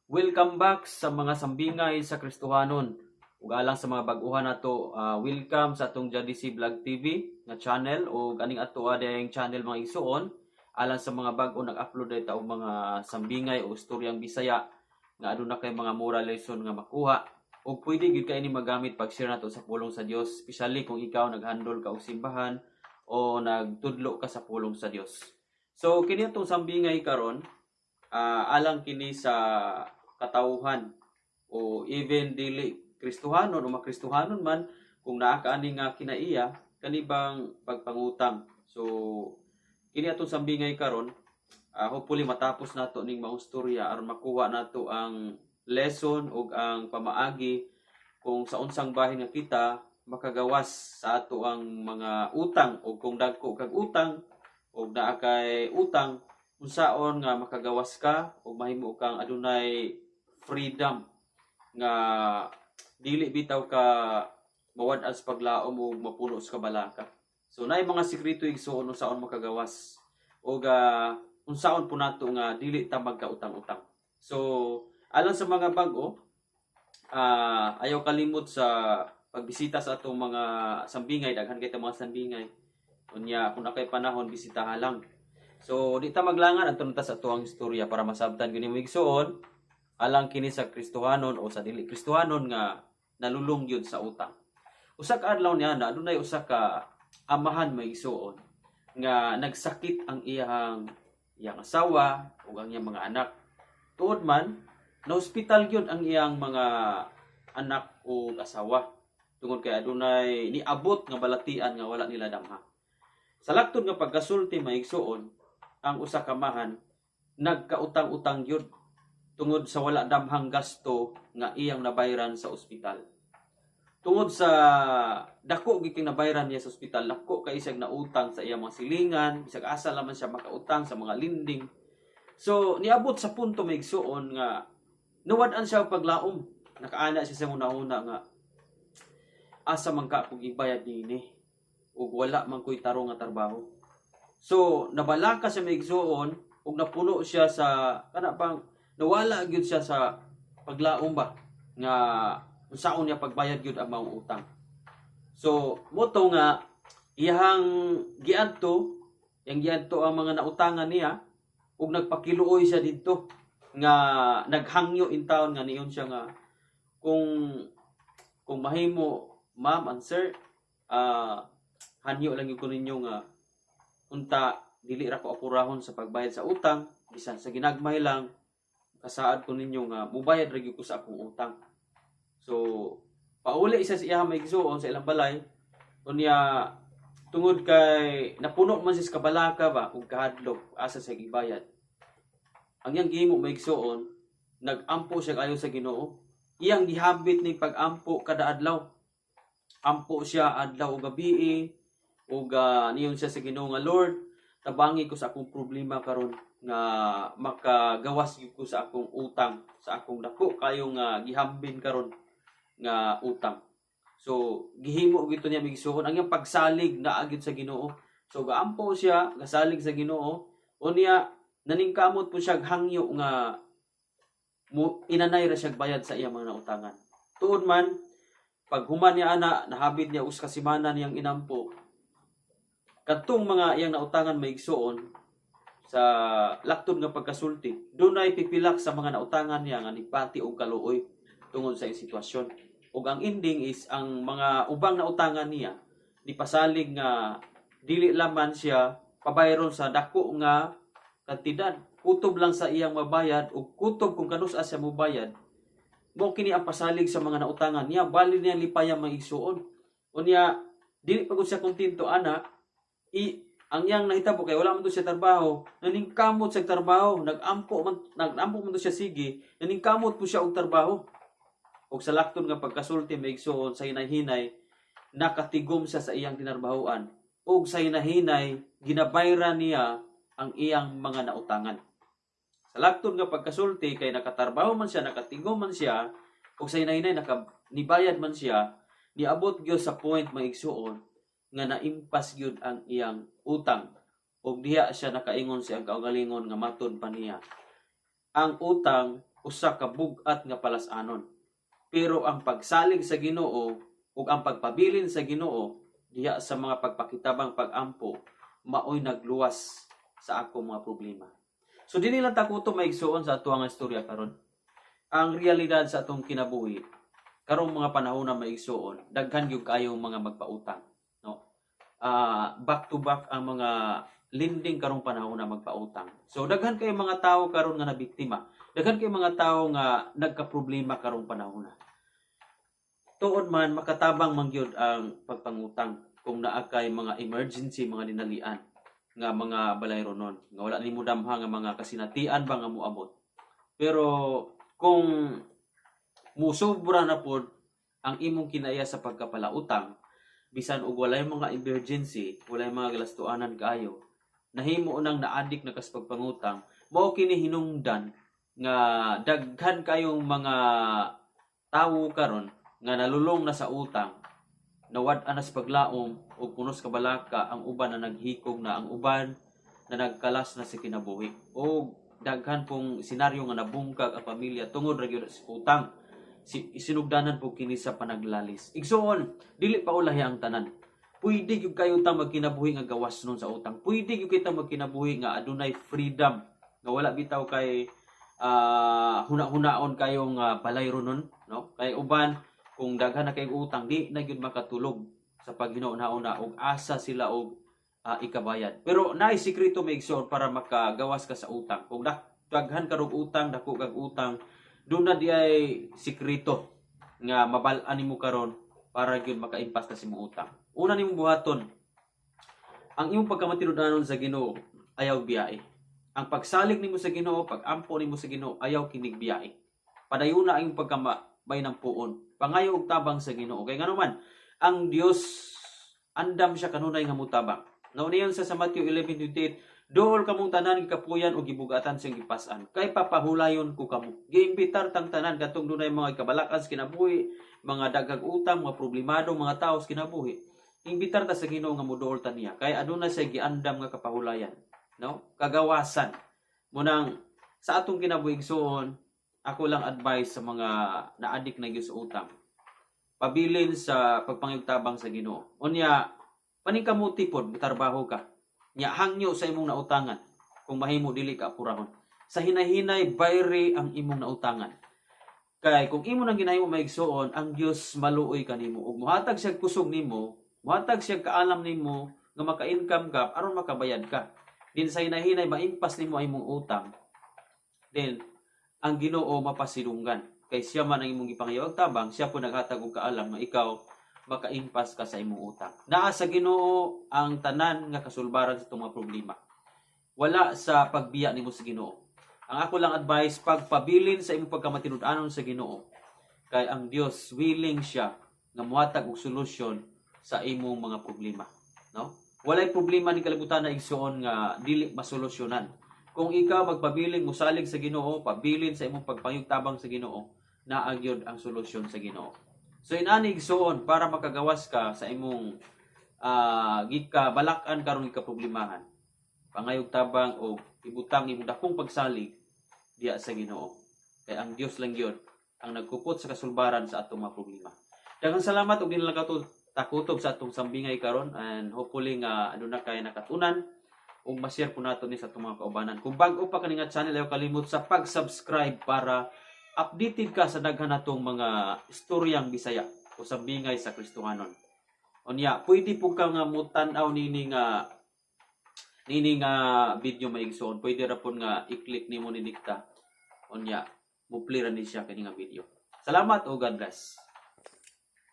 Welcome back sa mga sambingay sa Kristohanon. Ug alang sa mga bag-uhan nato, welcome sa atong Jadisi Vlog TV nga channel ug aning ato adeng channel, mga igsuon, alang sa mga bag-o, nag-upload ta og mga sambingay o istoryang Bisaya nga aduna kay mga moral lesson nga makuha ug pwede gyud kay ni magamit pag-share nato sa pulong sa Dios, especially kung ikaw naghandle ka og simbahan o nagtudlo ka sa pulong sa Dios. So kini atong sambingay karon, alang kini sa katawhan o even dili Kristohanon o makristohanon man, kung naa ka ani nga kinaiya kani bang pagpangutang. So kini atong sambingay karon, hopefully matapos nato ning maong storya aron makuha nato ang lesson ug ang pamaagi kung sa unsang bahin nga kita makagawas sa ato ang mga utang, o kung dagko kag utang o naa kay utang, unsaon nga makagawas ka o mahimo kang adunay freedom nga dili bitaw ka mawad-an sa paglaom o mapuno sa kabalaka. So naay mga sikreto, igsuon, unsaon makagawas o ga unsaon po nato nga dili ta magkautang-utang. So alang sa mga bag-o, ayaw kalimot sa pagbisita sa atong mga sambingay. Daghan kay ta mga sambingay. Unya kung naa kay panahon, bisitaha lang. So di ta maglangan, adto na ta sa atuang istorya para masabtan gyud nimo, igsuon, alang kini sa Kristohanon o sa dili Kristohanon nga nalulong gyud sa utang. Usa ka adlaw niya na adunay usa ka amahan, may igsuon, nga nagsakit ang iyang iyang asawa ug ang iyang mga anak. Tuod man, na ospital gyud ang iyang mga anak ug asawa tungod kay adunay niabot nga balatian nga wala nila damha. Sa laktod nga pagkasulti, mga igsuon, ang usa ka amahan nagkautang-utang gyud tungod sa wala damhang gasto nga iyang nabayran sa ospital. Tungod sa dako gyud kay nabayran niya sa ospital, dako kay siyang nautang sa iyang mga silingan, bisag asa laman siya makautang sa mga lending. So niabot sa punto, mga igsuon, nga nawad-an siya og paglaom. Nakaana siya sa una-una nga asa man ka kung ibayad niini ug wala man ko'y tarong nga trabaho. So nabalaka siya, mga igsuon, ug napuno siya sa kana pang nawala gyud siya sa paglaom ba nga unsaon niya pagbayad gyud ang maong utang. So mao to nga iyang giadto, iyang giadto ang mga nautangan niya ug nagpakiluoy siya didto nga naghangyo in town nga niyon siya nga kung mahimo, ma'am and sir, hanyo lang gyud ko ninyo nga unta dili ra ko apurahon sa pagbayad sa utang, bisan sa ginagmay lang, kasaad ko ninyo nga mubayad ra gyud ko sa akong utang. So pauli siya sa iya, mga igsuon, sa ilang balay. Unya tungod kay napuno man siya sa kabalaka ba ug kahadlok asa siya ibayad. Ang iyang gihimo, mga igsuon, nag-ampo siya ayo sa Ginoo. Iyang gihabit ni pag-ampo kada adlaw. Ampo siya adlaw ug gabi ug niyon siya sa Ginoo nga, "Lord, tabangi ko sa akong problema karon nga makagawas gyud ko sa akong utang, sa akong dako kayo nga gihambin karon nga utang." So gihimo gyud to niya, mga igsuon, ang iyang pagsalig naa gyud sa Ginoo. So gaampo siya, gasalig sa Ginoo. Unya naningkamot po siya hangyo nga mo inanay ra siya bayad sa iyang mga nautangan. Tuod man, pag human niya ana, nahabit niya usa ka semana niyang inampo, kadtong mga iyang nautangan, mga igsuon, sa laktod nga pagkasulti, dunay pipilak sa mga nautangan niya nga nipati og kaluoy tungod sa iyang sitwasyon. Ug ang ending is ang mga ubang nautangan niya nipasalig nga dili laman siya pabayron sa dako nga kantidad. Kutob lang sa iyang mabayad ug kutob kung kanus-a siya mobayad. Mao kini ang pasalig sa mga nautangan niya, bali niya lipaya, mga igsuon. Unya dili pa gud siya kontento ana. I ang iyang nahitabo kay wala man to siya trabaho, naningkamot siya trabaho, nag-ampo man to siya sige, naningkamot po siya og trabaho. Ug sa lakton nga pagkasulti, mga igsuon, sa hinay-hinay nakatigom siya sa iyang tinarbahoan ug sa hinahinay ginabayran niya ang iyang mga nautangan. Sa lakton nga pagkasulti, kay nakatrabaho man siya, nakatigom man siya, ug sa hinahinay naka nibayad man siya, niabot gyud sa point, mga igsuon, nga naimpas gyud ang iyang utang ug diha siya nakaingon sa iyang kaugalingon nga matud pa niya ang utang. usa ka bug-at nga palas-anon. Pero ang pagsalig sa Ginoo ug ang pagpabilin sa Ginoo diha sa mga pagpakitabang, pagampo, maoy nagluwas sa akong mga problema. So dinhi lang ta kutob, mga igsuon, sa ato nga istorya karon. Ang realidad sa atong kinabuhi karong mga panahon na, mga igsuon, daghan gyud kayong mga magpautang, no? Back to back ang mga lending karong panahon na magpautang. So daghan kay mga tao karon nga nabiktima. Daghan kay mga tao nga nagkaproblema karong panahon na. Tuod man, makatabang man gyud ang pagpangutang kung naa kay mga emergency, mga dinalian nga mga balayronon nga wala nimo damha nga mga kasinatian ba nga moabot. Pero kung musobra na pod ang imong kinaya sa pagkapalautang, bisan og walay mga emergency, walay mga galastuanan kaayo, nahimo nang na-addict na kas pagpangutang, mao kini hinungdan nga daghan kayong mga tawo karon nga nalulong na sa utang, nawad-an na sa paglaom ug punos kabalaka. Ang uban na naghikog na, ang uban na nagkalas na sa kinabuhi, o daghan pong senaryo nga nabungkag ang pamilya tungod ra gyud sa utang. Si sinugdanan po kini sa panaglalis. Igsuon, dili pa ulahi ang tanan. Pwede gyud kayo ta magkinabuhi nga gawas nun sa utang. Pwede gyud kita magkinabuhi nga adunay freedom, nga wala bitaw kay huna-hunaon kayo nga balayro nun, no? Kay uban, kung daghan na kay utang, di na gyud makatulog sa paghinahuna og asa sila og ikabayad. Pero naay sikreto, mga igsoon, para makagawas ka sa utang. Kung daghan ka og utang, dako kag utang, duna diay sikreto nga mabal-an nimo karon para gyud makaimpas ka sa imong utang. Una nimong buhaton, ang imong pagkamatinud-anon sa Ginoo, ayaw biyae. Ang pagsalig nimo sa Ginoo, pag-ampo nimo sa Ginoo, ayaw kinig biyae. Padayon na ang imong pagkamabay ng puon. Pangayo og tabang sa Ginoo. Kay ngano man, ang Dios andam siya kanunay nga mutabang. Nauniyon sa Matthew 11:28, "Duol kamong tanan gikapuyan o gibugatan sa gipas-an, kay papahulayon ko kamo." Giimbitar tang tanan katong dunay mga kabalakan sa kinabuhi, mga daghang utang, mga problemado, mga tao sa kinabuhi. Imbitar ta sa Ginoo nga moduol ta niya kay aduna siya giandam nga kapahulayan, no? Kagawasan. Munang sa atong kinabuhi, igsuon, ako lang advice sa mga naadik na gyud sa utang. Pabilin sa pagpangayog tabang sa Ginoo. Unya, paningkamuti pod, trabaho ka. Nya hangyo sa imong nautangan kung mahimo dili ka apurahon. Sa hinahinay, bayri ang imong nautangan. Kay kung imo nang ginahimo, mga igsuon, ang Dios maluoy kanimo ug mohatag siya kusog nimo, mohatag siya kaalam nimo nga maka-income ka aron makabayad ka. Din sa hinahinay maimpas nimo ang imong utang. Then ang Ginoo mapasidunggan kay siya man ang imong gipangayawag tabang, siya po naghatag og kaalam nga ikaw makaimpas ka sa imong utang. Naa sa Ginoo ang tanan nga kasulbaran sa itong mga problema. Wala sa pagbiya nimo sa Ginoo. Ang ako lang advice, pagpabilin sa imong pagkamatinud-anon sa Ginoo. Kay ang Dios, willing siya nga mohatag og solusyon sa imong mga problema, no? Walay problema ni kalibutan na, igsuon, nga dili masolusyonan. Kung ikaw magpabilin, musalig sa Ginoo, pabilin sa imong pagpangayog tabang sa Ginoo, naa gyud ang solusyon sa Ginoo. So inani, igsuon, para makagawas ka sa imong gika balak-an karon, gikaproblemahan. Pangayog tabang o ibutang imong dakong pagsalig diya sa Ginoo. Kay ang Dios lang gyud ang nagkupot sa kasulbaran sa atong mga problema. Daghang salamat ug dinhi lang ta kutob sa atong sambingay karon and hopefully nga aduna kay nakatunan ug ma-share po nato ni sa atong mga kaubanan. Kung bag-o pa kani nga channel, ayaw kalimot sa pag-subscribe para updated ka sa daghan natong mga istoryang Bisaya o sambingay sa Kristohanon. Unya, pwede po ka nga mutan-aw nini nga video, mga igsoon. Pwede ra pud nga i-click nimo ni dikta. Unya, mo-play ra ni siya kini nga video. Salamat o God bless.